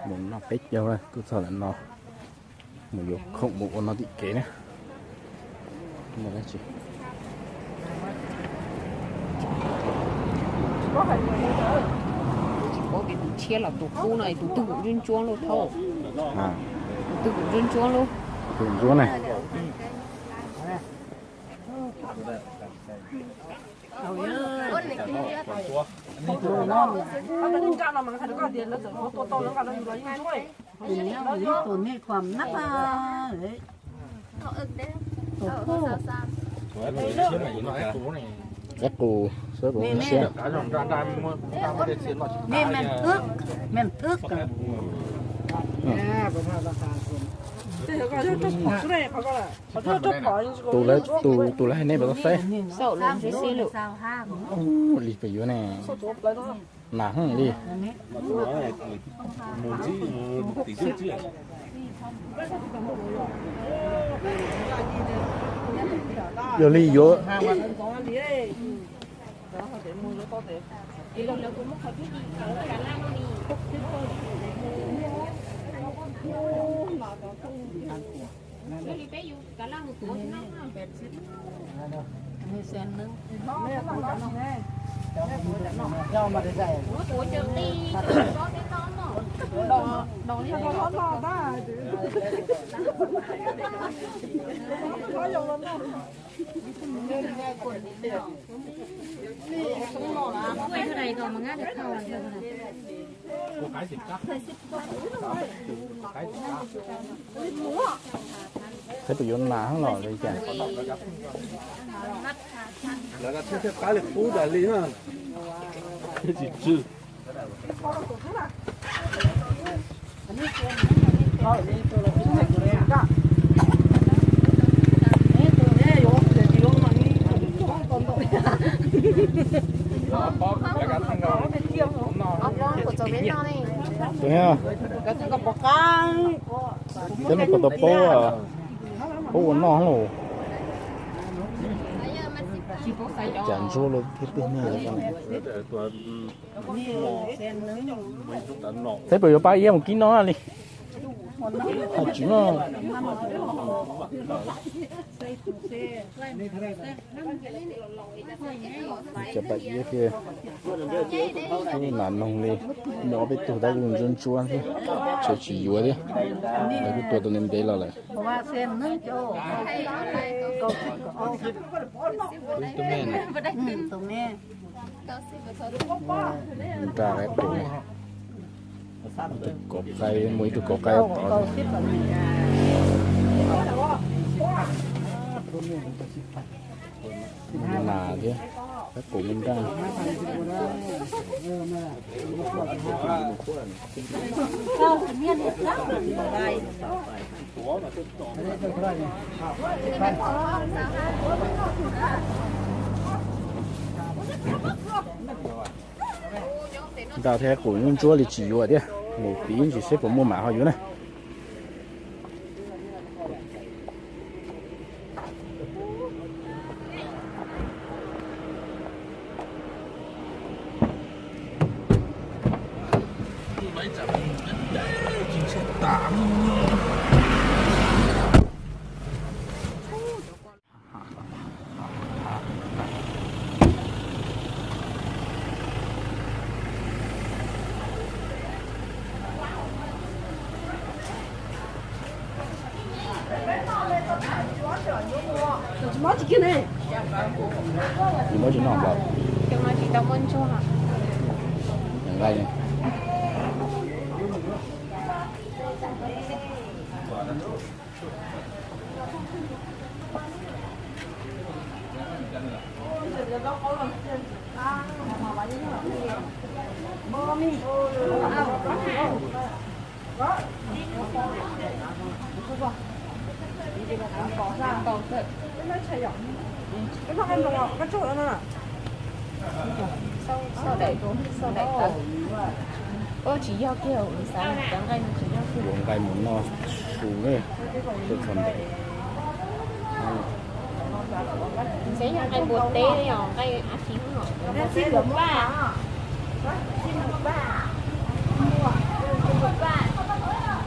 Mus noj peb caug kuj txog ntawm no, mus yuav khoom mus ua no tim kev na. Tsis paub tias tus tshiab los tus qub no es tus twg kuj ntsuab ntsuab lub thauj. Tus twg kuj ntsuab ntsuab lub. Tus ntsuab ne. Tus nej khuam nab, tus qub, tus qub siab. Nej meem twb, meem twb. Tus lawv, tus, tus lawv hais nej puas tau saib? Xaum lawv ntsib xib lwm. Ua li puas yuav ne? Nas heev li. Yog li yuav. Saib puas yuav nas los li cas. Lawv thiaj qab li qub tas li na. Tsis tsw. Tus ne, cov no puas tau paub, paub ua noj los? Cas ntsuab lub thiab tib neeg. Saib puas yuav pab iab mus kib noj li. Hais tsis noj. Cov pab iab thiab nas noog li, muaj ob peb tug tab kuj ntsuab ntsuab thiab, tseem tsis yuav thiab. Lawv kuj tua tau ntev ntev los lawm. Nra qaib qus, ib tug kauv qaib, muaj ib tug kauv qaib tod. Nas thiab, qaib qus me nraj. Nraj thiab qaib qus ntsuab li tsis yuav thiab, mus piv ntsis seb puas muaj mam ho yuav na. Tsis muab tsis noj npaum. Nqaij. Ua nqaij mus noj su ne, tuaj txog ntawm. Xyov yog nqaij npua teb los nqaij dab tsi no. Nqaij npua teb los muaj. Nqaij npua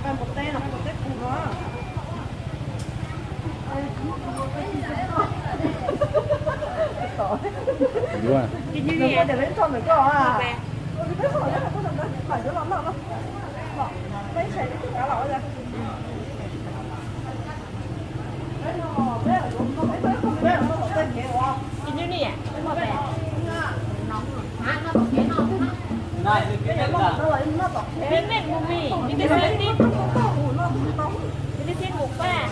teb los nqaij npua teb qus no. Yuav. Pib meej mus mi, pib tib xwb tib. Pib tib xwb mus pab.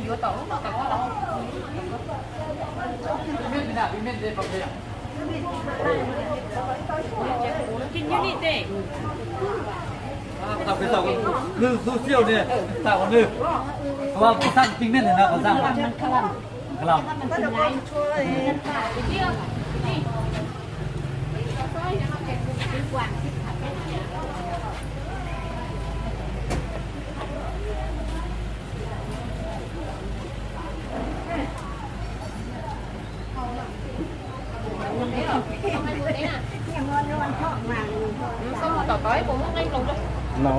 Yuav tau lub no tau. Nws xub xiau ni, tam ua nws, qhov xaj pib meej no qhov xaj. Tom tod puas muaj nqaij nploos? No.